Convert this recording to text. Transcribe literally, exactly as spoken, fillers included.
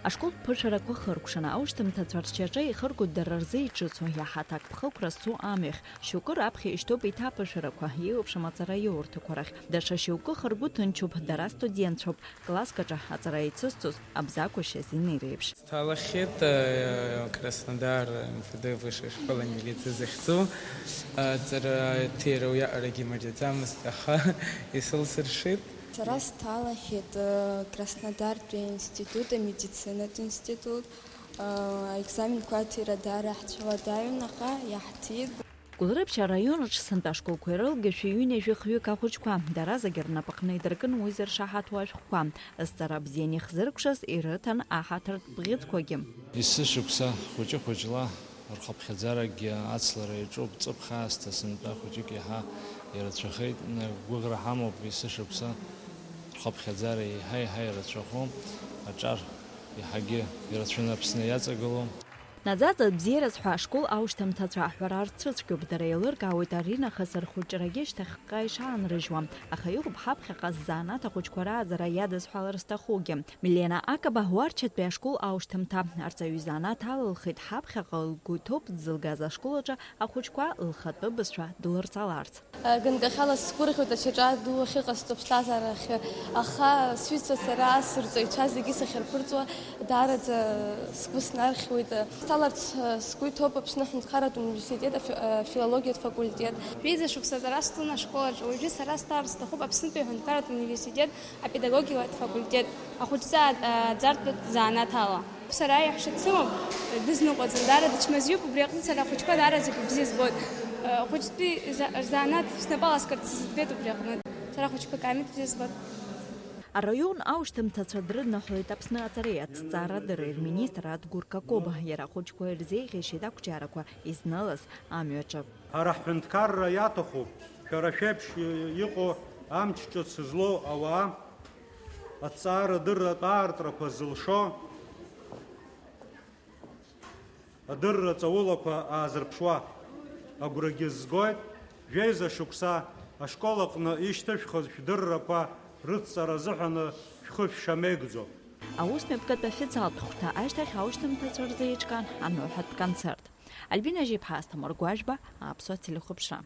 Ашколтә ԥышәарақәа хыркәшаны аушьҭымҭацәа ршьаҿа ихыргоит дара рзы иҿыцу, иаҳа аҭакԥхықәра зцу амҩахь. Шьоукы раԥхьа ишьҭоуп еиҭаԥышәарақәа, еиуеиԥшым аҵараиурҭақәа рахь. Даҽа шьоукы хыргәы ҭынчуп, дара студентцәоуп, класск аҿы аҵара еицызҵоз Абзагәышьа Зинеи реиԥш. Сҭалахьеит, э, Краснодар М В Д высшая школа милициа захьӡу. Аҵара ҭира уиаҟарагьы мариаӡамызт, аха исылсыршеит. Сара сҭалахьеит, э, Краснодартәи аинститут, амедицинатә институт. Э, аекзаменқәа аҭира даара ҳцәаладаҩын, аха иаҳҭит. Гәылрыԥшь араион аҿы сынтәа ашколқәа ирылгашәа ҩынҩажәи хҩык ахәыҷқәа, дара зегьы рнапаҟны идыркын уи зыршаҳаҭу ашәҟәқәа. Зҵара бзианы ихзыркәшаз ирыҭан аҳаҭыртә бӷьыцқәагьы. Есышықәса хәыҷы-хәыҷла рхыԥхьаӡарагьы ацлара иаҿуп, ҵыԥх аасҭа сынтәа хәыҷык иаҳа ирацәахеит. Гәыӷра ҳамоуп, есышықәса рхыԥхьаӡара еиҳа-еиҳа ирацәахом, аҿар иаҳагьы ирацәаны Аԥсны иаҵагылоуп. Наӡаӡа бзиараз ҳәа ашкол аушьҭымҭацәа аҳәара рцәыцәгьоуп, дара еилыркаауеит аринахыс рхәыҷрагьы шьҭахьҟа ишаанрыжьуа, аха иҟоуп ҳаԥхьаҟа ззанааҭ ахәыҷқәа рааӡара иадызҳәалар зҭахугьы. Милена Акаба Уарчатәи ашкол аушьҭымҭа арҵаҩы изанааҭ алылхит, ҳаԥхьаҟа лгәы иҭоуп дзылгаз ашкол аҿы ахәыҷқәа лхатәы бызшәа дылырҵаларц. Ганкахьала сгәырӷьоит ашьаҿа ду ахьыҟасҵо аԥсҭазаара ахьы, аха сҩызцәа сара, сырҵаҩцәа зегьы сахьырԥырҵуа, даараӡа сгәы снархьуеит. Сҭаларц сгәы иҭоуп Аԥсны аҳәынҭқарратә университет афи-, афилологиатә факультет. Ҩеиза шықәса аҵара сҵон ашкол аҿы, уажәы сара сҭаларц сҭахуп Аԥснытәи аҳәынҭқарратә университет апедагогикатә факультет ахәыҷҵа аҵартәатә занааҭ ала. Сара иаҳәшьа дсымоуп, дызныҟәаӡом, даара дычмазаҩуп, убри аҟнытә сара ахәыҷқәа даараӡагьы бзиа збоит. Ахәыҷтәи за-, рзанааҭ снапы аласкырц сзыӡбеит убри аҟнытә. Сара ахәыҷқәа камеҭ бзиа збоит. Араион аушьҭымҭацәа дрыдныҳәалеит Аԥсны аҵареи аҭҵаарадырреи рминистр Адгәыр Какоба, иара ахәыҷқәа ирзеиӷьеишьеит ақәҿиарақәа изнылаз амҩаҿы. Ҳара ҳҳәынҭқарра иаҭахуп шәара шәеиԥш иҟоу амч ҿыц злоу ауаа, аҭҵаарадырратә аартрақәа зылшо, адырра ҵаулақәа аазырԥшуа. Агәрагьы згоит, жәеиза шықәса ашкол аҟны ишьҭышәхыз шәдыррақәа рыдҵара азыҳәаны шәхы шәшамеигӡо. Аус мҩаԥгатә официалтә хәҭа ашьҭахь аушьҭымҭацәа рзы еиҿкаан аныҳәатә концерт. Альбина Жьиԥҳа, Асҭамыр Гәажәба, Аԥсуа телехәаԥшра.